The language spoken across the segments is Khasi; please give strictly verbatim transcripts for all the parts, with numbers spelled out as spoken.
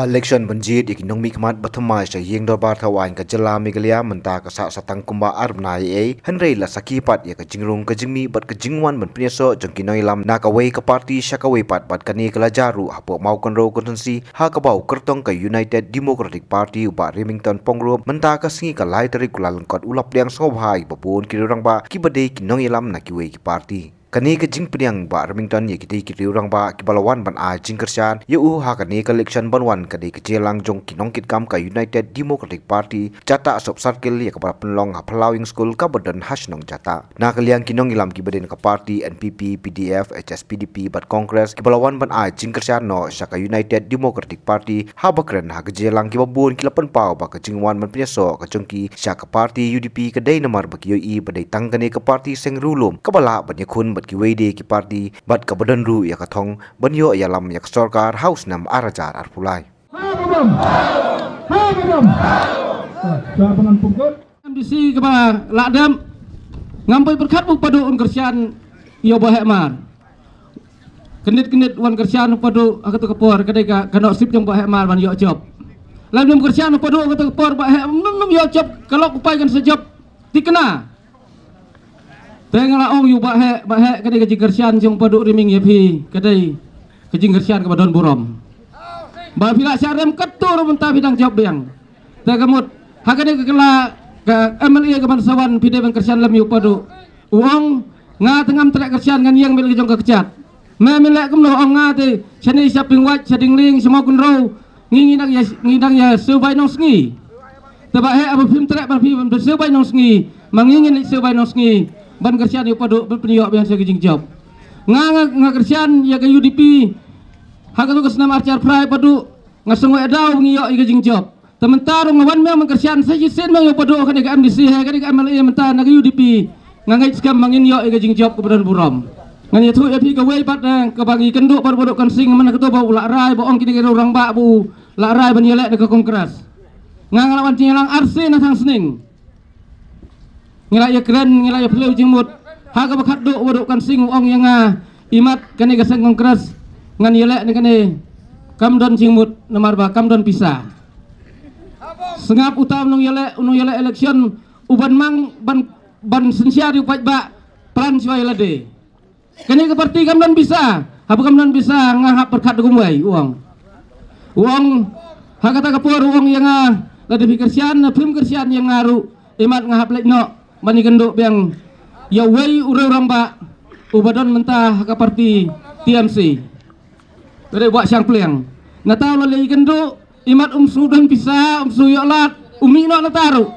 Election ban jied ïa ki nongmihkhmat ba thymmai sha ïing dorbar thaw aiñ ka jylla Meghalaya mynta ka sah sa tang kumba ar bnai ei, hynrei la sakhi pat ïa ka jingrung ka jingmih bad ka jingwan ban pynïasoh jong ki nongïalam na kawei ka party sha kawei pat, bad kane ka la jia ruh hapoh Mawkynrew constituency ha kaba u kyrtong ka United Democratic Party u Bah Remington Pongrup mynta ka sngi ka lai tarik u Lailyngkot u la pdiang sngewbha ïa kiba bun ki rangbah kiba dei ki nongïalam na kiwei ki party. Kane ka jingpdiang Bah Remington ïa kitei ki rangbah kiba la wan ban ai jingkyrshan ïa u ha kane ka election ban wan ka dei ka jingïalang jong ki nongkitkam ka United Democratic Party Jatah Sub Circle ïa kaba la pynlong ha Phyllawing School kaba don ha shnong Jatah. Na ka liang ki nongïalam kiba dei na ka party N P P, P D F, H S P D P bad Congress kiba la wan ban ai jingkyrshan noh sha ka United Democratic Party haba kren ha ka jingïalang kiba bun ki la pynpaw ba ka jingwan ban pynïasoh ka jong ki sha ka party U D P ka dei namar ba ki ïohi ba dei tang kane ka party seng riewlum kaba lah ban ïakhun bad kiwei de ki party bad kaba don ruh ïa ka thong ban ïoh ïalam ïa ka sorkar ha u snem ar hajar arphew lai. Ha ka bam. Ha ka bam. Sa, sa, pyngan pungkut. M D C kaba lah dep. Ngam poi pyrkhat ba u Paduh un kyrshan ïa u Bah Hemar. Kynit kynit wan kyrshan u Paduh ha kato ka por, ka dei ka, ka nusip jong u Bah Hemar ban ïoh jop. Lada ym kyrshan u Paduh ha kato ka por, Bah Hemar ym, ym ïoh jop, ka lok u paid kan sa jop. Thikna. Te nga la ong ïa u Bah Heh, Bah Heh, ka dei ka jingkyrshan jong u Paduh Riming ïa phi, ka dei ka jingkyrshan kaba don burom. Ba phi la shah rem katto ruh mynta phi dang jop biang. Te ka mut, ha kane ka kylla ka M L A ka ban sa wan phi dei ban kyrshan lem ïa u Paduh. U ong, nga te ngam treh kyrshan, ngan ïeng beit la ka jong ka kjat. Me, me leh kumno? Ong nga te shane sha Pyngwait, sha Dinglieng, sha Mawkynrew. Ngi, ngi dang ïa, ngi dang ïa siew bai nongsngi. Te Bah Heh, haba phim treh ban phi ban siew bai nongsngi, ma ngi ngin leit siew bai nongsngi ban kyrshan ïa u Paduh ban pynïoh biang sha ka jingjop. Nga, nga, nga kyrshan ïa ka U D P ha kato ka snem ar hajar phra, Paduh, nga sngew eh daw ngi ïoh ïa ka jingjop. Te mynta ruh nga wan biang ban kyrshan sa shisien biang ïa u Paduh ha kane ka M D C, ha kane ka M L A mynta na ka U D P. Nga ngeit skhem ba ngin ïoh ïa ka jingjop kaba don burom. Ngan ïathuh ïa phi kawei pat, eh, kaba ngi kynduh bad u Bah Doh Kan Sing, mynta kato ba u la rai, ba ong kine ki rangbah ba u la rai ban ïaleh da ka Congress. Nga, nga la wan jingïalang arsien na Thangsning. Ngi la ïakren, ngi la ïaphylliew jingmut. Ha kaba khatduh u Bah Doh Kan Sing u ong ïa nga, imat kane ka seng Congress ngan ïaleh ne kane, kam don jingmut namar ba kam don pisa. Sngap uta u nongïaleh, u nongïaleh election, u ban mang, ban, ban synshar ïa u paidbah, plan shuwa ïa lade. Kane ka party kam don pisa, haba kam don pisa nga hap pyrkhat da kumwei, u ong. U ong, ha kata ka por u ong ïa nga, lada phi kyrshan, phim kyrshan ïa nga ruh, imat nga hap leit noh ban ïakynduh biang ïa uwei u riew rangbah uba don mynta ha ka party T M C. Ka dei u Bah Shangpliang. Nangta u la leit ïakynduh, imat um shu don pisa, um shu ïoh lad, u mih noh nangta ruh.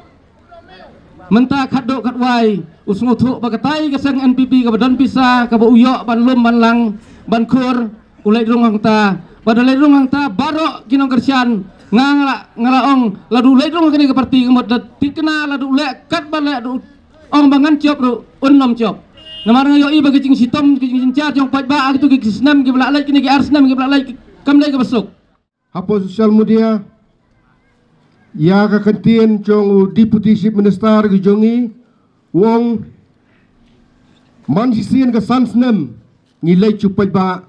Mynta khatduh khatwai u sngewthuh ba katai ka seng N P P kaba don pisa, kaba u ïoh ban lum ban lang ban khur, u leit rung hangta. Bad da leit rung hangta baroh ki nongkyrshan, nga, nga la, nga la ong, lada u leit rung ha kane ka party ka mut da thikna, lada u leh katba leh, da u ong ba ngan jop ruh un ym jop. Namar nga ïohi ba ka jingshitom, ka jingjynjar jong u paidbah ha kito ki snem kiba la leit, kine ki ar snem kiba la leit, kam dei kaba suk. Hapoh social media, ïa ka kyntien jong u Deputy Chief Minister ka jong ngi, u ong, man shisien ka san snem ngi leit sha u paidbah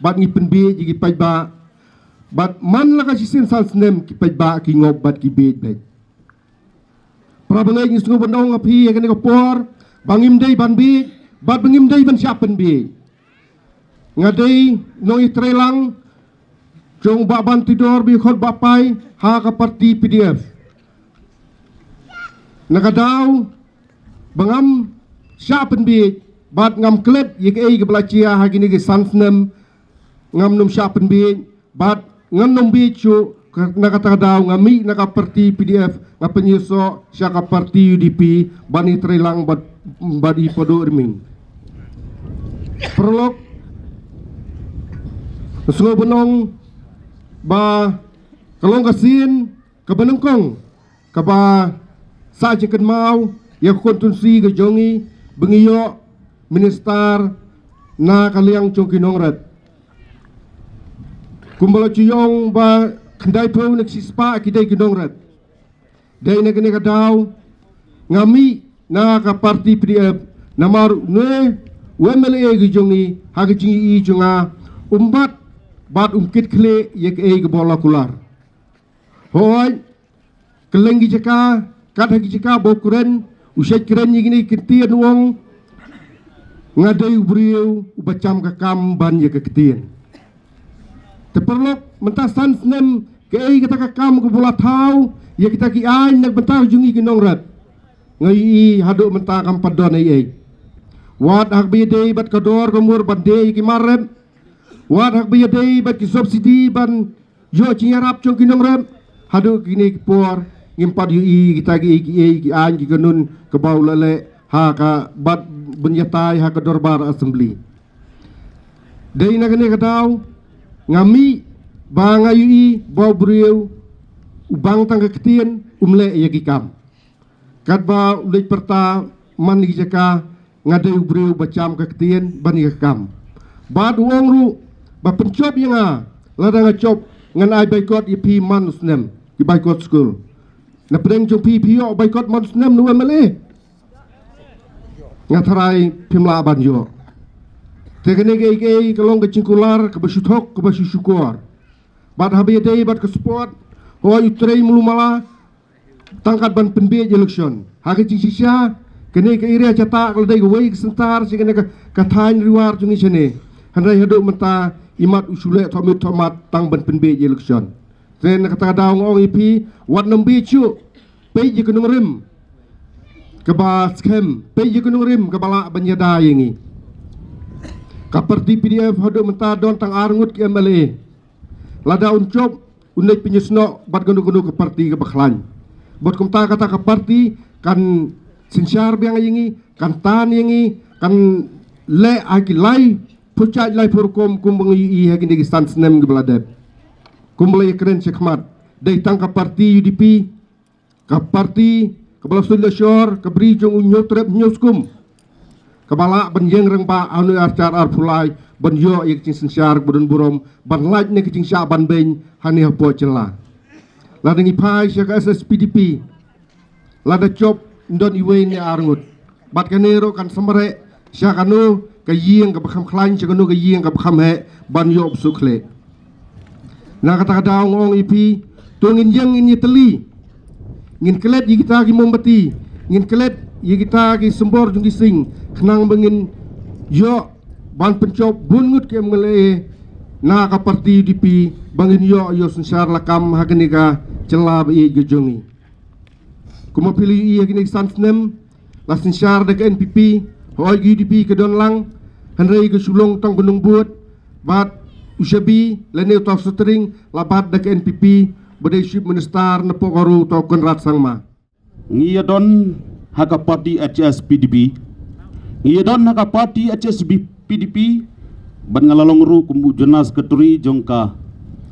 bad ngi pynbieit ïa ki paidbah, bad man la ka shisien san snem ki paidbah ki ngop bad ki bieit beit. Para bangeit, ngi sngew ban ong ha phi ha kane ka por ba ngim dei ban bieit bad ba ngim dei ban shah pynbieit. Nga dei nongïatreilang jong u Bah Bantidor Bakhor Bahpai ha ka party P D F. Na ka daw ba ngam shah pynbieit bad ngam klet ïa kaei kaba la jia ha kine ki san snem, ngam nym shah pynbieit bad ngan nym bieit shuh. Ka, na kata ka daw nga mih na ka party P D F, nga pynïasoh sha ka party U D P ban ïatreilang bad, bad i Paduh Riming. Paralok, sngew ban ong ba ka long ka sien kaba nyngkong kaba sah jingkynmaw ïa ka constituency ka jong ngi ba ngi ïoh minister na ka liang jong ki nongret. Kumba la ju ong ba khyndaiphew na ka shispah ki dei ki nongret. Dei na kane ka daw nga mih na ka party P D F namar une u M L A ka jong ngi ha ka jingïohi jong nga um bat bad um kit khlieh ïa kaei kaba la kular. Hooid, kylleng ki jaka, kat ha ki jaka ba u kren, u shait kren ïa kine ki ktien, u ong, nga dei u briew uba cham ka kam ban ïa ka ktien. Te paralok, mynta san snem, kaei kata ka kam kaba u la thaw ïa kita ki aiñ na ka bynta jong ngi ki nongrep? Nga ïohi haduh mynta kam pat don ei ei. Wat haba ïadei bad ka dor ka mur ban die ïa ki mar rep, wat haba ïadei bad ki subsidy ban ïoh jingïarap jong ki nongrep, haduh kine ki por ngim pat ïohi kita kiei kiei ki aiñ ki kanun kaba u la leh ha ka, bad ban ïatai ha ka dorbar assembly. Dei na kane ka daw nga mih ba nga ïohi ba u briew u bang tang ka ktien, um leh ïa ki kam. Katba u leit pyrta man ki jaka, nga dei u briew ba cham ka ktien ban ïa ka kam. Bad u ong ruh ba pynjop ïa nga, lada nga jop ngan ai baikot ïa phi man u snem, ki baikot skul. Na pdeng jong phi, phi ïoh baikot man u snem na u M L A? Nga tharai phim lah ban ïoh. Te kane kaei kaei ka long ka jingkular kaba shu thok kaba shu shukor. Bad haba ïadei bad ka sport, hooid u trei mluh mala tang kat ban pynbiej election. Ha ka jingshisha, kane ka area Jatah ka la dei kawei ka center sha kane ka, ka thaiñ Ri War jong ngi shane. Hynrei haduh mynta imat u shu leh thohmit thohmat tang ban pynbiej election. Te na kata ka daw nga ong ïa phi, wat nym biej shuh. Peit ïa ka nongrim kaba skhem, peit ïa ka nongrim kaba lah ban ïada ïa ngi. Ka party P D F haduh mynta don tang ar ngut ki M L A. Lada un jop, un leit pynïasnoh bad kano kano ka party kaba khlaiñ. Bad kumta kata ka party kan synshar biang ïa ngi, kan tan ïa ngi, kan leh ha ki lai pyrshah, lai pyrkom kumba ngi ïohi ha kine ki san snem kiba la dep. Kumba la ïakren shakhmat, dei tang ka party U D P, ka party kaba la suid la shor, ka bri jong u Hynñiewtrep Hynñiewskum, kaba lah ban ïeng rangbah ha une u ar hajar arphew lai, ban ïoh ïa ka jingsynshar kaba don burom, ban lait na ka jingshah ban beiñ hangne hapoh jylla. Lada ngi phai sha ka S S P D P, lada jop, don iwei ne ar ngut. Bad kane ruh kan samreh sha kano ka ïing kaba kham khlaiñ, sha kano ka ïing kaba kham heh, ban ïoh bsuk khleh. Na kata ka daw nga ong ïa phi, to ngin ïeng ngin ïatylli. Ngin klet ïa kita ki mombati, ngin klet ïa kita ki symbor jong ki sing, khnang ba ngin ïoh ban pynjop bun ngut ki M L A na ka party U D P, ba ngin ïoh, ïoh synshar lakam ha kane ka jylla ba ïeit ka jong ngi. Kumba phi la ïohi ha kine ki san snem, la synshar da ka N P P, hooid ka U D P ka don lang, hynrei ka shu long tang ka nongbud, bad u shabi lane uta u string, la bat da ka N P P, ba dei Chief Minister napoh ka riew uta u Conrad Sangma. Ngi ïadon ha ka party H S P D P. Ngi ïadon ha ka party H S P D P. Bad nga la long ruh kum u General Secretary jong ka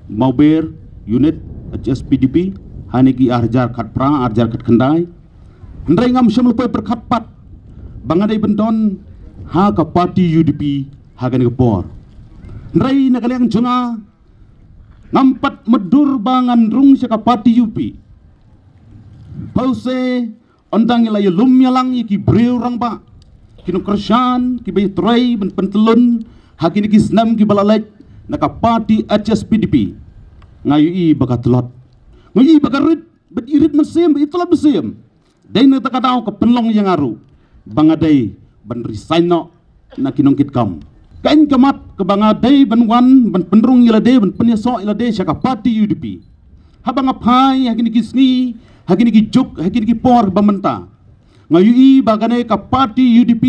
Mawber Unit H S P D P, ha kine ki ar hajar khatphra, ar hajar khatkhyndai. Hynrei ngam shym la poi pyrkhat pat ba nga dei ban don ha ka party U D P ha kane ka por. Hynrei na ka liang jong nga, ngam pat mutdur ba ngan rung sha ka party U D P. Pause, ynda ngi la ïalum ïalang ïa ki briew rangbah, ki nongkyrshan kiba ïatrei ban pyntyllun ha kine ki snem kiba la leit na ka party H S P D P. Nga ïohi ba ka tlot. Nga ïohi ba ka rit, bad i rit mynsiem, bad i tlot mynsiem. Dei na kata ka daw ka pynlong ïa nga ruh ba nga dei ban resign noh na ki nongkitkam. Ka aiñ ka mat kaba nga dei ban wan ban pynrung ïa lade, ban pynïasoh ïa lade sha ka party U D P. Haba nga phai ha kine ki sngi, ha kine ki juk, ha kine ki por ba mynta, nga ïohi ba kane ka party U D P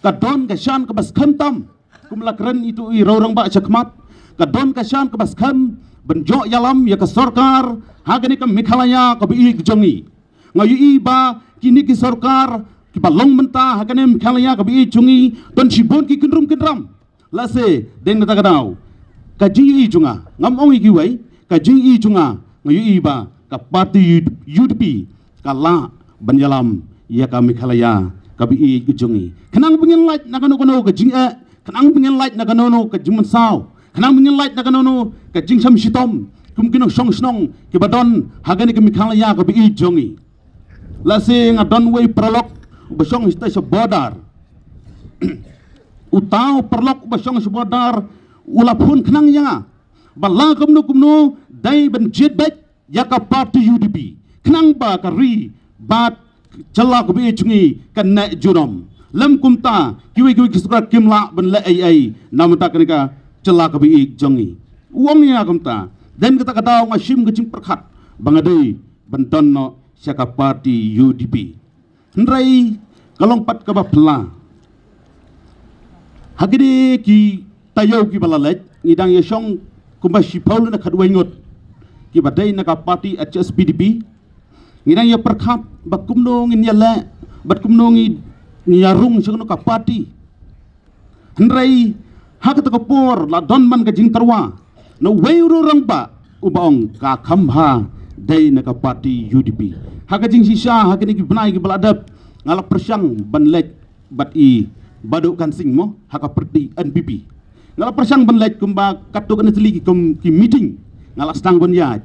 ka don ka shan kaba skhem tam. Kum la kren itu i riew rangbah shakhmat, ka don ka shan kaba skhem ban ïoh ïalam ïa ka sorkar ha kane ka Meghalaya kaba ïeit ka jong ngi. Nga ïohi ba kine ki sorkar kiba long mynta ha kane Meghalaya kaba ïeit jong ngi, don shibun ki kynrum kynram. Lehse dei na kata ka daw, ka jingïohi jong nga, ngam ong ïa kiwei, ka jingïohi jong nga, nga ïohi ba ka party U D P ka lah ban ïalam ïa ka Meghalaya kaba ïeit ka jong ngi. Khnang ba ngin lait na kano kano ka jingeh, khnang ba ngin lait na kano kano ka jingmynsaw, khnang ba ngin lait na kano kano ka jingshem shitom kum ki nongshong shnong kiba don ha kane ka Meghalaya kaba ïeit jong ngi. Lehse nga don uwei u paralok uba shong shatei sha border. Uta u paralok uba shong sha border u la phone khnang ïa nga ba la kumno kumno dei ban jied beit ïa ka party U D P, khnang ba ka ri bad jylla kaba ïeit jong ngi kan neh junom. Lym kumta, kiwei kiwei ki sorkar kim lah ban leh ei ei na bynta kane ka jylla kaba ïeit jong ngi. U ong ïa kumta, dei na kata ka daw nga shim ka jingpyrkhat ba nga dei ban don noh sha ka party U D P. Hynrei ka long pat kaba phylla. Ha kine ki taïew kiba la leit, ngi dang ïa shong kumba shiphew lane khatwei ngut kiba dei na ka party H S P D P. Ngi dang ïa pyrkhat ba kumno ngin ïa leh, bad kumno ngi, ngi ïa rung sha kano ka party. Hynrei ha kata ka por la don man ka jingtyrwa na uwei u rangbah uba ong ka kham bha dei na ka party U D P. Ha ka jingshisha ha kine ki bnai kiba la dep, nga la pyrshang ban leit bad i Bah Duh Kan Sing mo, ha ka party N P P. Nga la pyrshang ban leit kumba katto katne tylli ki kum ki meeting, nga la sdang ban ïaid.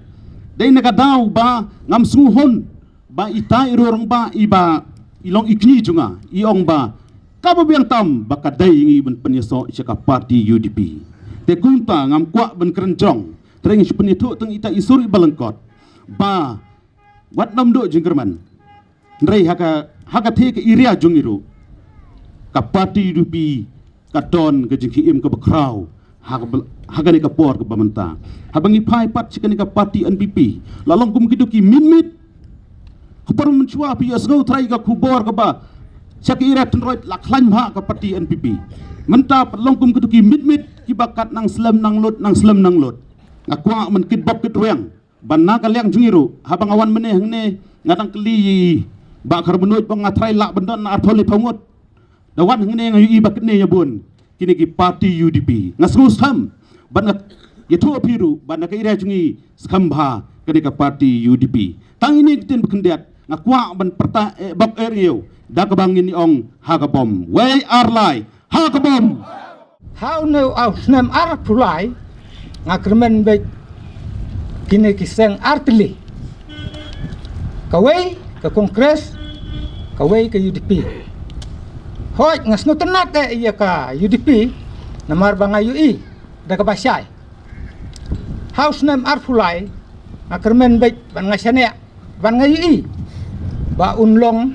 Dei na ka daw ba ngam sngewhun ba itai i rangbah iba i long i kñi jong nga, i ong ba kaba biang tam ba ka dei ngi ban pynïasoh sha ka party U D P. Te kumta ngam kwah ban kren jrong, te ngi shu pynïathuh tang itai i sur iba lyngkot ba wat nym duh jingkyrmen. Hynrei ha ka, ha katei ka area jong ngi ruh, ka party U D P ka don ka jingkhie im kaba khraw ha ka bel-, ha kane ka por kaba mynta. Haba ngi phai pat sha kane ka party N P P, la long kum kito ki mitmit. Ka por mynshuwa phi ïohsngew trai ka khubor kaba sha ka area Tynroit la khlaiñ bha ka party N P P. Mynta pat long kum kito ki mitmit kiba kat nang slem nang lut, nang slem nang lut. Nga kwah ban kit bok kit rwiang. Ban na ka liang jong ngi ruh, haba nga wan mynne hangne, nga dang kylli ïa i Bah Kharmnuid ba nga trai lah ban don na arphew laiphew ngut. Da wan hangne nga ïohi ba kine ïa bun kine ki party U D P. Nga sngewskhem ban nga ïathuh phi ruh ba na ka area jong ngi skhem bha kane ka party U D P. Tang ine ki ktien ba khyndiat nga kwah ban pyrta eh bok eh ïew da kaba ngin ong ha ka bom. Wei ar lai, ha ka bom. Ha une u snem arphew lai nga kyrmen beit kine ki seng artylli. Kawei ka Congress, kawei ka U D P. Hooid nga sngewtynnat eh ïa ka U D P namar ba nga ïohi da kaba shai. Ha u snem arphew lai nga kyrmen beit ban nga shaniah ban nga ïohi ba un long,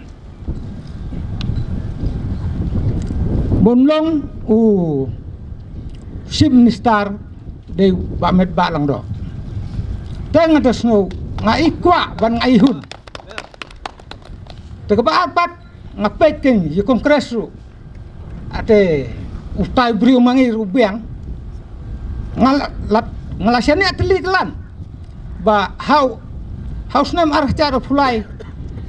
ba un long u Chief Minister dei Bah Metbah Lyngdoh. Te nga da sngew nga i kwah ban nga i hun. Te kaba ar pat nga peit keiñ ïa Congress ruh. Ate utai briew ma ngi ruh biang. Nga la, la, nga la shaniah tylli tyllan. Ba ha u, ha u snem ar hajar arphew lai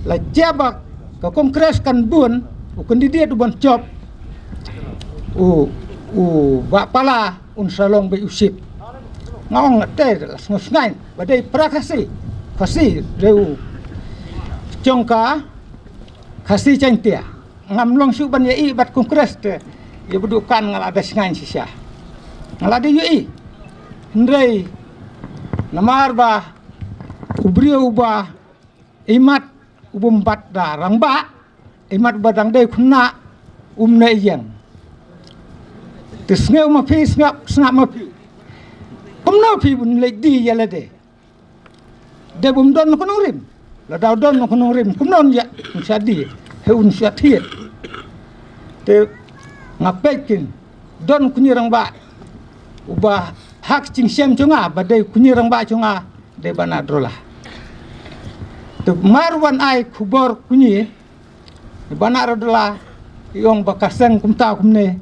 la jia ba ka Congress kan bun u candidate u ban jop u, u Bah Pala un sa long beit u Chief. Nga ong te la sngewsngaiñ ba dei para Khasi, Khasi dei u jong ka Khasi Jaiñtia. Ngam long shuh ban ïa i bad Congress te ïa ba dei kan nga la da sngaiñ shisha. Nga la da ïa i. Hynrei namar ba u briew uba imat u bym bat da rangbah, imat uba dang dei khynnah um neh ïeng. Te sngew ma phi, sngap, sngap ma phi. Kumno phi bun leit die ïa lade. Dei bym don na ka nongrim. Lada don na ka nongrim kumno un ïa, un shah die, he un shah thied. Te nga peit keiñ don kñi rangbah uba ha ka jingshem jong nga ba dei kñi rangbah jong nga dei Bah Nadrola. Te mar wan ai khubor kñi Bah Nadrola i ong ba ka seng kumta kumne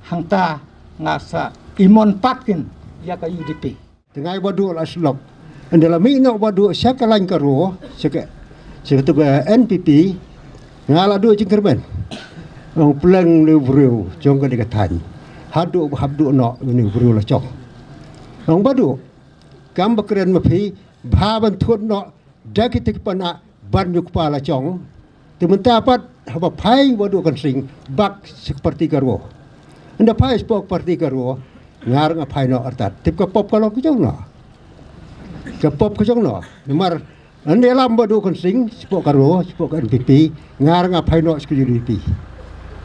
hangta nga sa imon pat keiñ ïa ka U D P. Te nga i Bah Duh la slok. Ynda la mih noh Bah Duh sha ka lain ka Ro, sha ka, sha ka tu ka N P P, nga la duh jingkyrmen. Ong pleng ne u briew jong kane ka thaiñ. Haduh ba hap duh noh ne u briew la jong. Ong Bah Duh, kam ba kren ma phi, bha ban thut noh da kita ki pana ban ïa u kpa la jong. Te mynta pat haba phai Bah Duh Kan Sing bak sha ka party ka Ro. Ynda phai sha ka party ka Ro, nga ruh nga phai noh artat. Tip ka pop ka long ka jong no. Ka pop ka jong no. Namar ynda ïalam Bah Duh Kan Sing sha ka Ro, sha ka N P P, nga ruh nga phai noh sha ka U D P.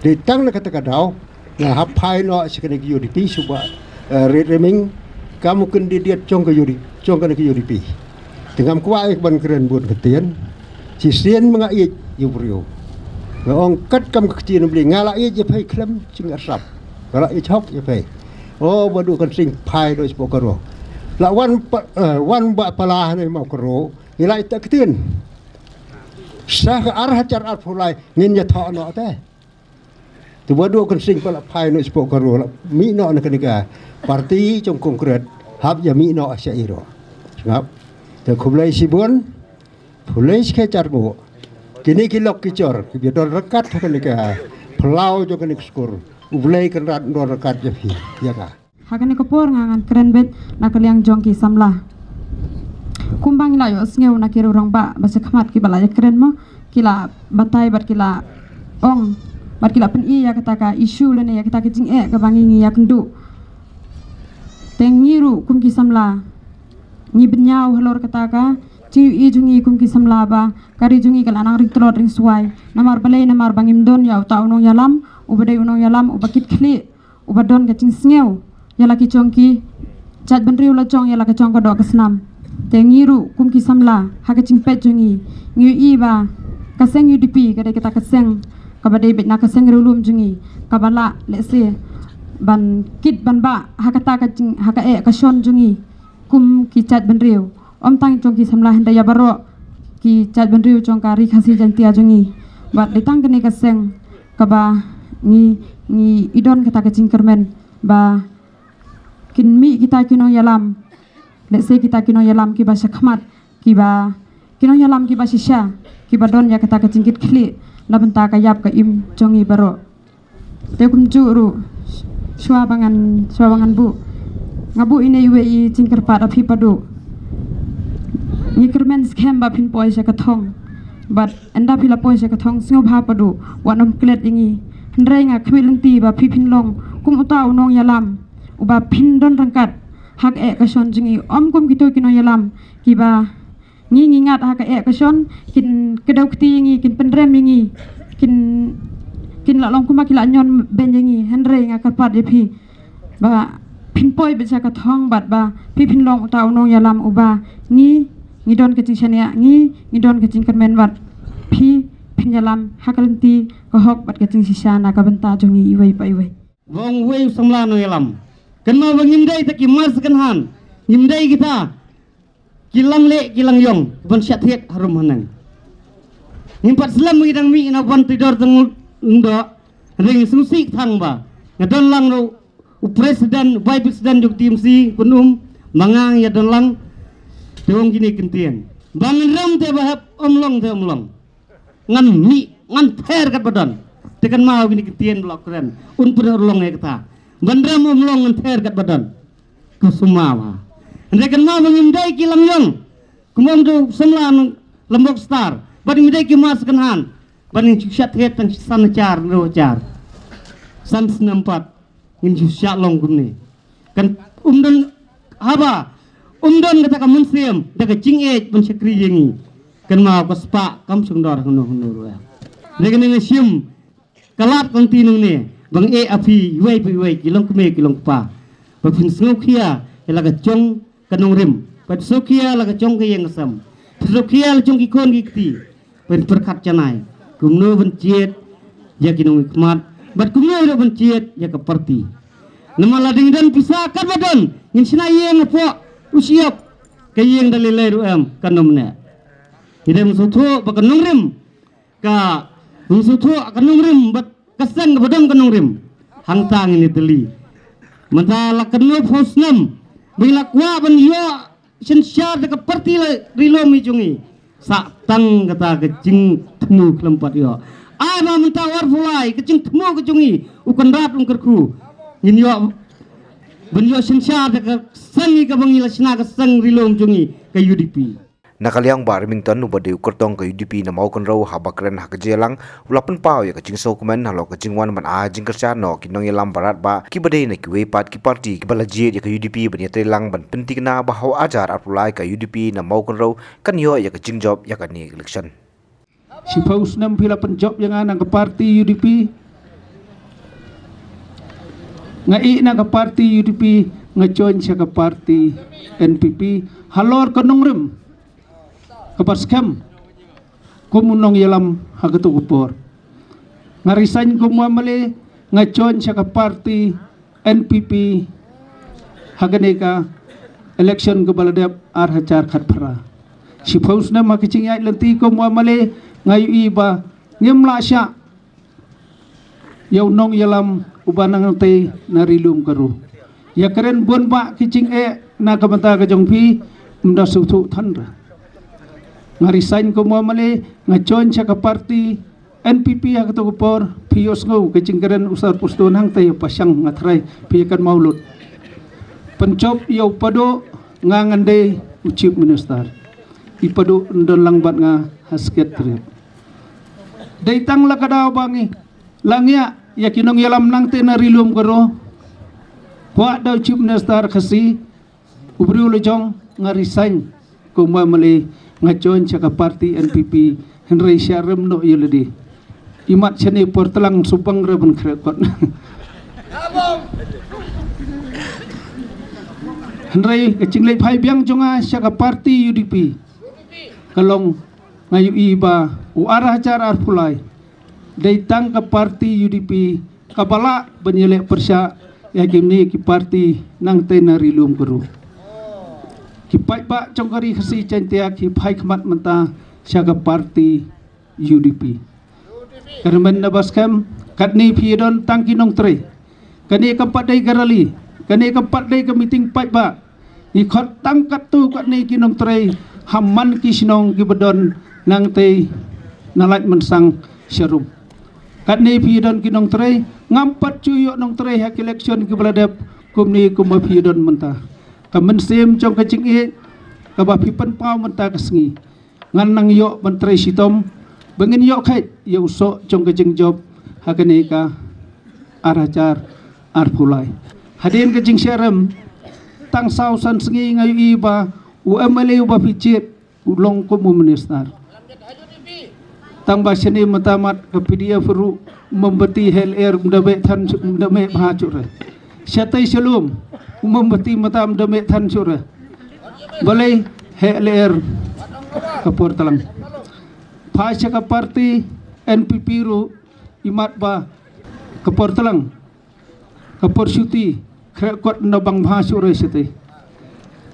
Dei tang na kata ka daw nga hap phai noh sha kane ka U D P sha u Bah, eh, Rit Riming kam u candidate jong ka U D P, jong kane ka U D P. Te ngam kwah ïa ka ban kren bun ktien. Shisien ma nga ïeit ïa u briew. Nga ong kat kam ka ktien u Blei, nga la ïeit ïa phi khlem jingïasap. Nga la ïeit hok ïa phi. O ba duh kan sing phai do spo karo. La wan pa, eh, wan ba pala ne mau karo. Ngi la ïeit ta ktien. Sa ka ar hajar arphew lai ngin ïa thoh noh te. Te ba duh kan sing pala phai noh spo karo la mih noh na kane ka parti jong Congress hap ïa mih noh sha iro. Ngap. Te khublei shibun. Khublei shike char mo. Kine ki lok ki jor ki ba don ryngkat ha kane ka phyllaw jong kane ka skur. U Blei kan rat don ryngkat ïa phi ïa nga. Ha kane ka por nga ngan kren beit na ka liang jong ki samla. Kumba ngi la ïohsngew na ki rangbah ba shakhmat ki ba la ïakren mo, ki la batai bad ki la ong bad ki la pyni ïa kata ka issue lane ïa kata ka jingeh kaba ngi ngi ïakynduh. Te ngi ruh kum ki samla ngi bynñiaw halor kata ka jingïohi jong ngi kum ki samla ba ka ri jong ngi ka la nang ring tlot ring swai. Namar balei? Namar ba ngim don ïa uta u nongïalam uba dei u nongïalam uba kit khlieh, uba don ka jingsngew ïa la ki jong ki jait bynriew lajong ïa la ka jong ka doh ka snam. Te ngi ruh kum ki samla ha ka jingpeit jong ngi, ngi ïohi ba ka seng U D P ka dei kata ka seng kaba dei beit na ka seng riewlum jong ngi, kaba lah lehse ban kit ban bah ha kata ka jing, ha ka eh ka shon jong ngi kum ki jait bynriew. Ym tang jong ki samla hynrei ïa baroh ki jait bynriew jong ka Ri Khasi Jaiñtia jong ngi. Bad dei tang kane ka seng kaba ngi, ngi i don kata ka jingkyrmen ba kin mih kita ki nongïalam, lehse kita ki nongïalam kiba shakhmat, kiba, ki nongïalam kiba shisha, kiba don ïa kata ka jingkit khlieh na bynta ka ïap ka im jong ngi baroh. Te kumjuh ruh, shuwa ba ngan, shuwa ba ngan buh, nga buh ine iwei i jingkyrpad ha phi Paduh. Ngi kyrmen skhem ba phin poi sha ka thong. Bad ynda phi la poi sha ka thong sngewbha Paduh, wat nym klet ïa ngi. Hynrei nga khmih lynti ba phi phin long kum uta u nongïalam uba phin don ryngkat ha ka eh ka shon jong ngi, ym kum kito ki nongïalam kiba ngi, ngi ngat ha ka eh ka shon, kin kdew kti ïa ngi, kin pynrem ïa ngi, kin, kin la long kumba ki la ñion beiñ ïa ngi. Hynrei nga kyrpad ïa phi ba phin poi beit sha ka thong bad ba phi phin long uta u nongïalam uba ngi, ngi don ka jingshaniah, ngi, ngi don ka jingkyrmen bad phi phin ïalam ha ka lynti ka hok bad ka jingshisha na ka bynta jong ngi iwei pa iwei. Ba ong uwei u samla nongïalam, kynmaw ba ngim dei ta ki mar second hand, ngim dei kita ki lang leh ki lang ïong ban shah thied harum haneng. Ngim pat slem ngi dang mih na ban ti dor tang lungdoh. Hynrei ngi sngewsih tang ba nga don lang ruh u president, u vice president jong T M C Pynum, ma nga ngi ïa don lang. Te ong kine ki ktien ba ngan rem te ba hep, ym long te ym long. Ngan mih, ngan ther kat ba don. Te kynmaw kine ki ktien ba la kren, un pynurlong ïa kata. Ban rem ym long, ngan ther kat ba don. Ka sumar ba, hynrei kynmaw ba ngim dei ki lang ïong. Kumba ong u samla nong Lombok Star, ba ngim dei ki mar second hand. Ba ngin shu shah thied tang san hajar, hynriew hajar, san snem pat ngin shu shah long kumne. Kan ym don, haba ym don kata ka mynsiem da ka jingïeit ban shakri ïa ngi, kynmaw ka spah kam shong dor hangno hangno ruh. Dei kane nga shim ka lad ka lynti nangne ba nga ïeh ha phi iwei pa iwei, ki long kmie ki long kpa, ba phin sngewkhia ïa la ka jong ka nongrim, ba phin sngewkhia la ka jong ka ïing ka sem, phin sngewkhia la jong ki khun ki kti, ban pyrkhat janai kumno ban jied ïa ki nongmihkhmat bad kumno ruh ban jied ïa ka party. Namar lada ngin don pisa katba don, ngin shna ïing hapoh u shyiap, ka ïing da lei lei ruh em kan ym neh. Ngi dei ban sngewthuh ba ka nongrim, ka, ban sngewthuh ka nongrim bad ka seng kaba don ka nongrim, hangta ngin ïa tylli. Mynta la katno phew snem ba ngi la kwah ban ïoh synshar da ka party la ri lum i jong ngi. Sa tang kata ka jingthmu khlem pat ïoh. Ai ba mynta arphew lai ka jingthmu ka jong ngi, u Conrad un kyrkhu, ngin ïoh ban ïoh synshar da ka seng ngi kaba ngi la shna, ka seng ri lum jong ngi, ka U D P. Na ka liang Bah Remington uba dei u kyrtong ka U D P na Mawkynrew, haba kren ha ka jingïalang u la pynpaw ïa ka jingsngewkmen halor ka jingwan ban ai jingkyrshan noh ki nongïalam barat bah kiba dei na kiwei pat ki party kiba la jied ïa ka U D P ban ïatreilang ban pynthikna ba ha u ar hajar arphew lai ka U D P na Mawkynrew kan ïoh ïa ka jingjop ïa kane ka election. Shiphew snem phi la pynjop ïa nga na ka party U D P. Nga ïeh na ka party U D P, nga join sha ka party N P P halor ka nongrim. kaba skhem kum u nongïalam ha kato ka por. Nga resign kum u MLA, nga join sha ka party NPP ha kane ka election kaba la dep ar hajar khatphra. Shiphew snem ha ka jingïaid lynti kum u MLA, nga ïohi ba ngim lah shah ïa u nongïalam uba nangtei na Ri Lum Garo. Ïa kren bun bah ki jingeh na ka bynta ka jong phi, ym da sngewthuh than re. Nga resign kum u MLA, nga join sha ka party NPP ha kato ka por. Phi ïohsngew ka jingkren u Sir Prestone hangtei, pa shang, nga tharai phi ïa kynmaw lut. Pynjop ïa u Paduh, nga ngan dei u Chief Minister. I Paduh un don lang bad nga ha Secretariat. Dei tang la ka daw ba ngi la ngiah ïa ki nongïalam nangtei na Ri Lum Garo. Kwah da u Chief Minister Khasi, u briew la jong, nga resign kum u MLA, nga join sha ka party NPP, hynrei sha rem noh ïa lade. Imat shane por tlang subang re ban khreh kot. Hynrei ka jingleit phai biang jong nga sha ka party UDP ka long, nga ïohi ba u ar hajar arphew lai dei tang ka party UDP kaba lah ban ïaleh pyrshah ïa kine ki party nangtei na Ri Lum Garo. Ki paidbah jong ka Ri Khasi Jaiñtia ki phai khmat mynta sha ka party UDP. Kyrmen na ba skhem, katne phi don tang ki nongtrei. Kane kam pat dei ka rally, kane kam pat dei ka meeting paidbah. Ngi khot tang katto katne ki nongtrei ha man ki shnong kiba don nangtei na Laitmynsang sharum. Katne phi don ki nongtrei, ngam pat ju ïoh nongtrei ha ki election kiba la dep kumne kumba phi don mynta. Ka mynsiem jong ka jingïeit kaba phi pynpaw mynta ka sngi, ngan nang ïoh ban trei shitom ba ngin ïoh kheit ïa u soh jong ka jingjop ha kane ka ar hajar arphew lai. Hadien ka jingsharum, tang saw san sngi nga ïohi ba u MLA uba phi jied u long kum u minister. Tang ba shane mynta mat ka PDF ruh u mombati heh lyer ym da meh than, ym da meh bha shuh re. Shatei shalum u mombati mynta ym da meh than shuh re. Balei? Heh lyer ka por tlang. Phai sha ka party NPP ruh imat ba ka por tlang, ka por shuti, khreh kot ym da bang bha shuh re shatei.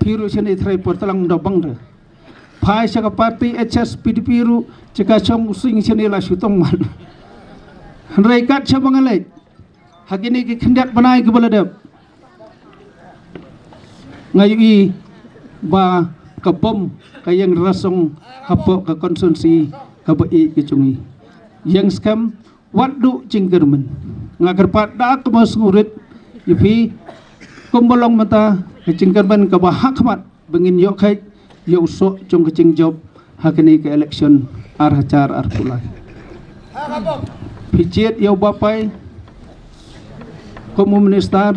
Phi ruh shane trai por tlang ym da bang re. Phai sha ka party HSPDP ruh jaka shong u sing shane la shu tong man. Hynrei kat shaba nga leit ha kine ki khyndiat bnai kiba la dep, nga ïohi ba ka bom ka ïeng rasong hapoh ka constituency kaba ïeit ka jong ngi. Ïeng skhem, wat duh jingkyrmen. Nga kyrpad da kaba sngewrit ïa phi kumba long mynta, ka jingkyrmen kaba ha khmat ba ngin ïoh kheit ïa u soh jong ka jingjop ha kane ka election ar hajar arphew lai. Phi jied ïa u Bah Pai kum u minister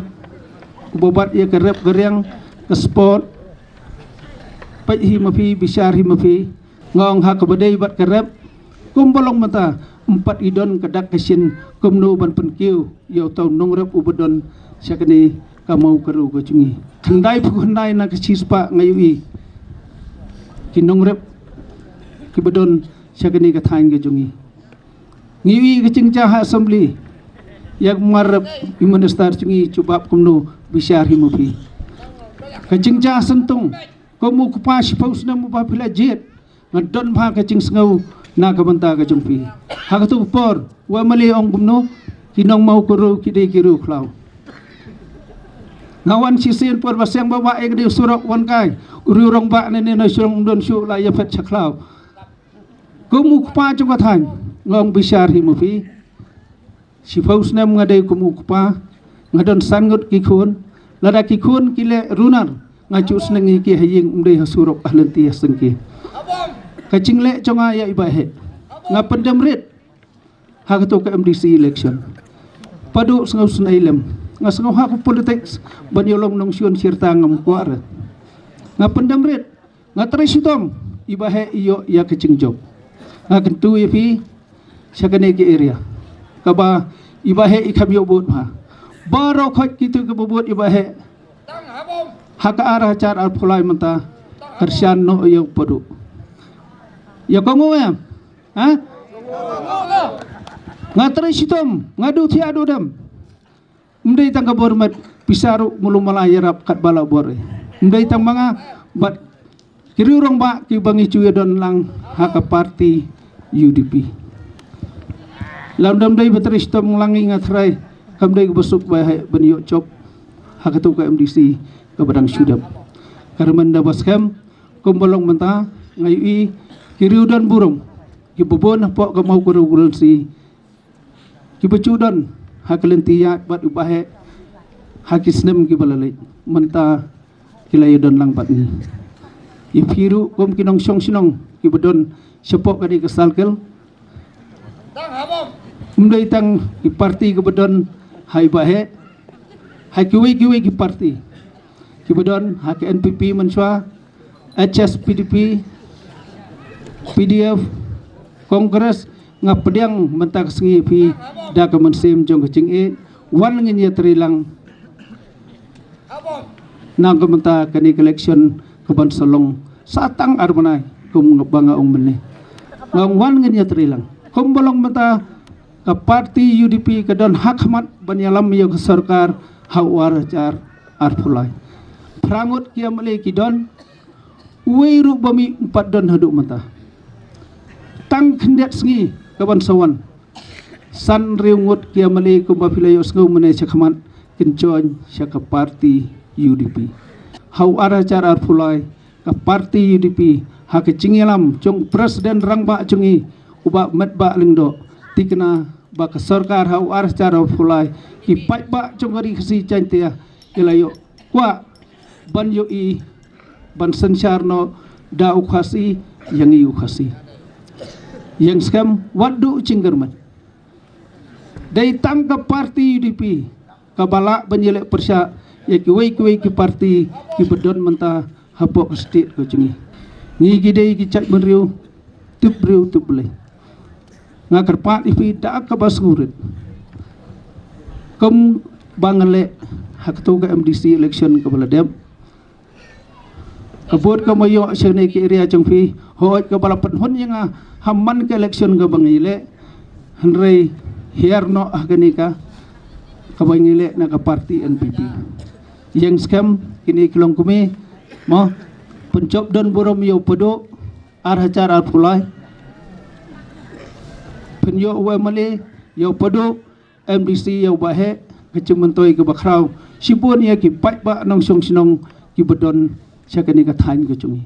uba bat ïa ka rep ka riang, ka sport. Peit hi ma phi, bishar hi ma phi. Nga ong ha kaba dei bad ka rep kumba long mynta, ym pat i don ka dak ka shin kumno ban pynkiew ïa uta u nongrep uba don sha kane ka Mawkynrew ka jong ngi. Khyndai phew khyndai na ka shispah nga ïohi ki nongrep kiba don sha kane ka thaiñ ka jong ngi. Ngi ïohi ka jingjia ha assembly, ïa ka marep i minister jong ngi jubab kumno, bishar hi ma phi. Ka jingjia ha Syntung, kum u kpa shiphew snem uba phi la jied, nga don bha ka jingsngew na ka bynta ka jong phi. Ha kato ka por u MLA ong kumno, ki nong Mawkynrew ki dei ki riewkhlaw. Nga wan shisien por ba seng ba wah ïa ka dei surok wan kai, u riew rangbah ne ne na surok ym don shuh, la ïa phet sha khlaw. Kum u kpa jong ka thaiñ nga ong bishar hi ma phi. Shiphew snem nga dei kum u kpa, nga don san ngut ki khun. Lada ki khun ki leh runar, nga ju sneng ïa ki ha ïing, ym dei ha surok ha lynti ha seng ki. Ka jingleh jong nga ïa i Bah Heh, nga pyndem rit ha kato ka MDC election. Paduh sngewsynei lem, nga sngew ha ka politics ban ïa long nongshun shirta ngam kwah re. Nga pyndem rit, nga trei shitom, i Bah Heh i ïoh ïa ka jingjop. Nga kyntu ïa phi sha kane ka area kaba i Bah Heh i kham ïoh vote bha. Baroh khoit kito kiba vote i Bah Heh ha ka ar hajar arphew lai mynta, kyrshan noh ïa u Paduh. Ïa ka ngu em? Ha? Nga trei shitom, nga duh thiah duh dem. Ym dei tang ka bor met, pisa ruh mulu mala ïarap katba la bor. Ym dei tang ma nga, bad ki riew rangbah kiba ngi ju ïadon lang ha ka party U D P. Lada ym dei ba trei shitom lang ngi, nga tharai kam dei kaba suk ba heh ban ïoh jop ha katu ka M D C kaba dang shu dep. Ka rymmen da ba skhem, kumba long mynta nga ïohi ki riew don burom kiba bun hapoh ka Mawkynrew constituency kiba ju don ha ka lynti ïaid bad u Bah Heh ha ki snem kiba la leit, mynta ki la ïadon lang bad ngi. Ïa phi ruh kum ki nongshong shnong kiba don shapoh kane ka circle, ym dei tang ki party kiba don ha i Bah Heh, ha kiwei kiwei ki party kiba don ha ka N P P mynshuwa, H S P D P, P D F, Congress, nga pdiang mynta ka sngi ïa phi da ka mynsiem jong ka jingïeit, wan ngin ïatrei lang na ka mynta kane ka election kaban sa long sa tang ar bnai, kum ba nga ong mynne. Nga ong wan ngin ïatrei lang. Kumba long mynta ka party U D P ka don ha khmat ban ïalam ïa ka sorkar ha u ar hajar arphew lai. Phra ngut ki M L A ki don, uwei ruh ba mih ym pat don haduh mynta. Tang khyndiat sngi kaban sa wan, san hynriew ngut ki M L A kumba phi la ïohsngew mynne sha khmat kin join sha ka party U D P. Ha u ar hajar arphew lai ka party U D P ha ka jingïalam jong President Rangbah jong ngi u Bah Metbah Lyngdoh, thikna ba ka sorkar ha u ar hajar arphew lai, ki paidbah jong ka Ri Khasi Jaiñtia ki la ïoh kwah ban ïohi, ban synshar noh da u Khasi ïa ngi u Khasi. Ïeng skhem, wat duh jingkyrmen. Dei tang ka party U D P kaba lah ban ïaleh pyrshah ïa kiwei kiwei ki party kiba don mynta hapoh ka state ka jong ngi. Ngi ki dei ki jaitbynriew, tip briew tip Blei. Nga kyrpad ïa phi da kaba sngewrit, kumba nga leh ha katu ka M D C election kaba la dep. Ka vote kaba ïoh sha kane ka area jong phi, hooid kaba la pynhun ïa nga ha man ka election kaba ngi leh, hynrei hiar noh ha kane ka, kaba ngi leh na ka party N P P. Ïeng skhem, kine ki longkmie, mo, pynjop don burom ïa u Paduh, ar hajar arphew lai. Pynïoh u M L A ïa u Paduh, M D C ïa u Bah Heh, ka jingmyntoi kaba khraw shibun ïa ki paidbah nongshong shnong kiba don sha kane ka thaiñ ka jong ngi.